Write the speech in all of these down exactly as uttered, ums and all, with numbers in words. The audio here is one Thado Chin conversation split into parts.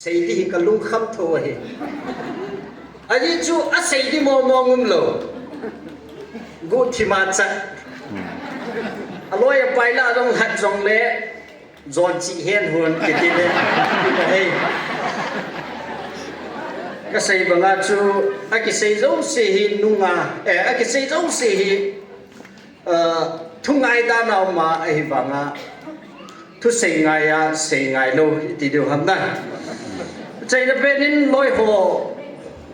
Sei di hi ka lungkham tho ahi. Ajeh chu asei di mong mong umlou. Guhthim a chat. Aloi apai lah jong lhat jongle, jon chih hen hon kiti le. Ka hei. Ka sei banga chu, akisei jouse hi nunga, eh, akisei jouse hi, ah, thu ngai dan a um a, ahivanga thusei ngai a, sei ngai lou, iti diu ham na. Achaina pen in loi ho,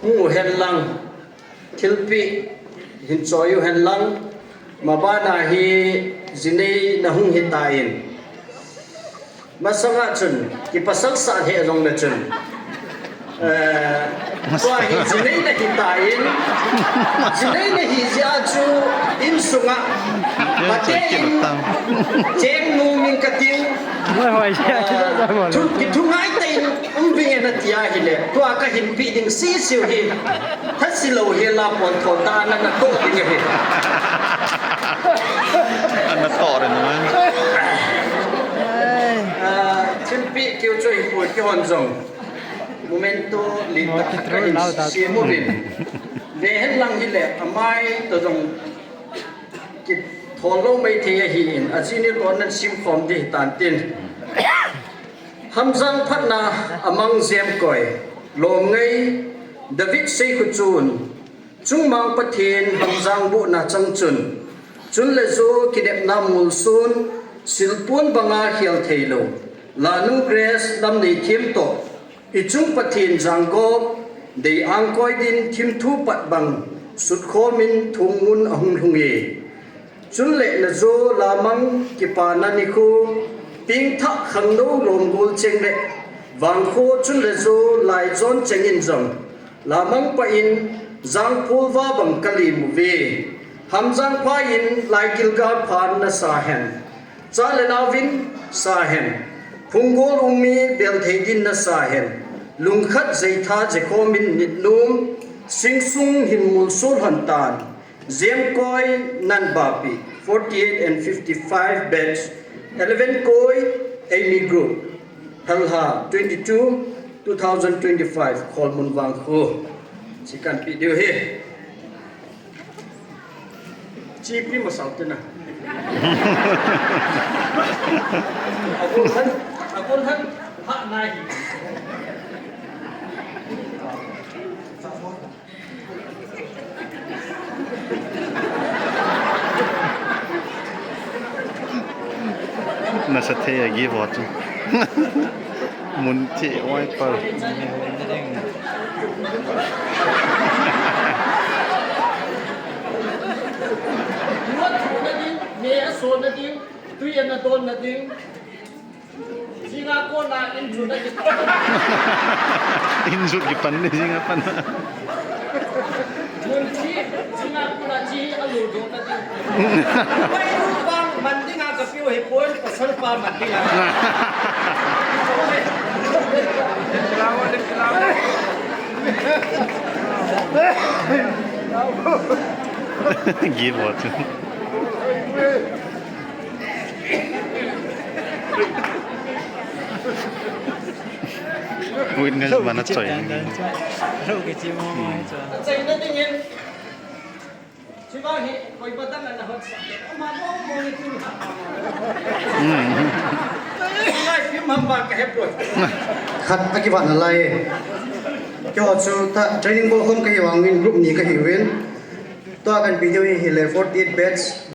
hung u hen lang, thilpeh hin choi u hen lang, maban a hi jinei na hung hitan. Masanga chun, kipasal sah lheh jongle chun. Eh, tua hi jinei na hitan, jinei na hi jeh a chu insunga, pate in, cheng nom in kating, ah, thu, kithu ngai tah in um vinge nati ahile, tua kahin peh ding sisiu hi, thase lou hi la pon tho ta na natoh ding ahi. Ana toh re na. Ah, thilpeh keu chu hipoi, keihon jong. Memento lentah khat kahin sem uvin. Ve hen lang hile, amai toh jong kithol lou maithei ahin, ajinei toh nan sim khom di hitan tin. Hamjang phatna amang jemkoi, lomngai, David Seikhuchun, Chungmang Pathen hamjang bohna chang chun, chunle jo kinepna molson, silpon banga khel theilou, Lanu Grace Lamneithem toh, ichung Pathen jangop, dei angkoi din thimthu pat bang, sutkhom in thummun ahung lhung e. Chunle najo lamang kipana nikho, pengthah khangnou lomgol cheng le, vangkho chunle jo laijon cheng in jong, lamang pah in, jangpholva bang kalem uve. Hamjang pha in, laigilgal pha nasa hen. Cha le nao vin sa hen. Phunggol um mi belthei din nasa hen. Lungkhat jeitha jekhom in nit nom, singsung hin molso lhon tan. Jemkoi Nanbapi, forty-eight and fifty-five batch, eleven koi, Amy Group, Phalha, twenty-two, two thousand twenty-five, Kholmun vangkho. Chi kahin pe diu ahi. Chi pe masang tina. Agol han, agol han, ha nai. Nasa thei a give out. Mun thei wiper. Nuat thona ding, me a sona ding, tui a na donna ding. Jinga kona injut a kipan. Injut kipan ni jinga pan. Mun chi, jinga kona chi a lu do na ding. Pai ru pang man dinga ka piu hi pon pasal pa man dinga. Give what? Witness mana choi. Ro ke chi mo mo cha. Achaina dingin. Chibang hi koi patang ana hot sa. Ama mo mo ni tu. Hmm. Ngai film ham ba ka hepoi. Khat akivat nalai. Keiho chu ta training bol khom kahi vangin group ni kahiuvin. Tua kahin pe diu hi hile forty-eight batch.